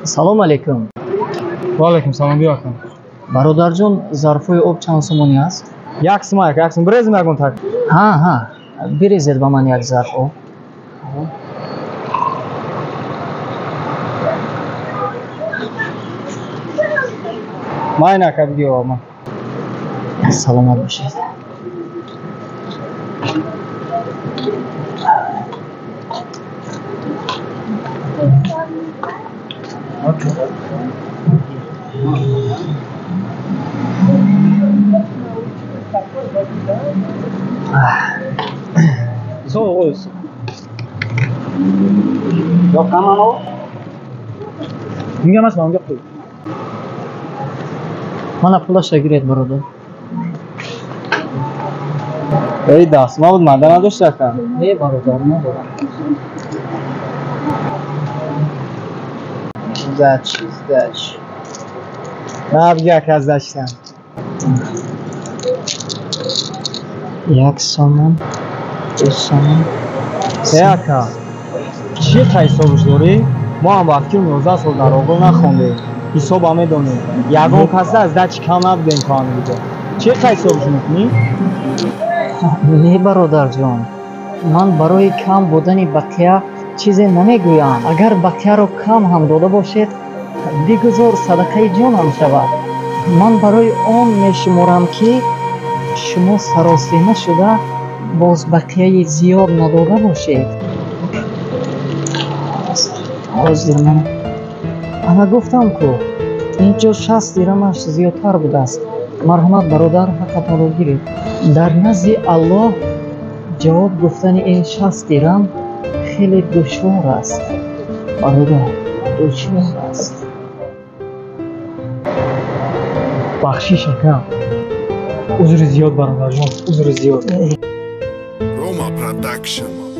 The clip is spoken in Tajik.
Салом алейкум. Ва алейкум салом, биё ака. Бародарҷон, зарфҳои об чанд сомонӣ аст? Як сум, ака, як сум. Бирезем ягон так? Ҳа, ҳа, бирезед ба ман як зарф об. Майн, ака, бигир ма. Саломат бошед. Unga emas, mana unga qo'y. Мана пулаша гиред, бародар. Эй, дастма буд, мада надошт, ака? Не, бародар, надорам. Сдачи, сдачи. На, бигир, ака, сдачи. Як сомон, ду сомон. Э, ака, чӣ ҳисобш дорӣ? Мо ҳам вақти 19 сол дар огоҳ нахондем, ҳисоба медонем. Ягон каса аз дачи кам набудем то ҳаминҷо. Чӣ ҳисобш мекунӣ? Не, бародарҷон, ман барои кам будани бақия чизе намегӯям. Агар бақияро кам ҳам дода бошед, бигузор садақаи ҷонам шавад. Ман барои он мешуморам, ки шумо саросема шуда боз бақияи зиёд надода бошед. Ҳозир ман ана гуфтам ку, ин ҷо 60 дирамаш зиёдтар будааст. Марҳамат, бародар, ҳаққатонро гиред. Дар назди Аллоҳ ҷавоб гуфтани ин 60 дирам хеле душвор аст, бародар, душвор аст. Бахшиш, ака, узри зиёд, бародарҷон, узри зиёд. Roma Production.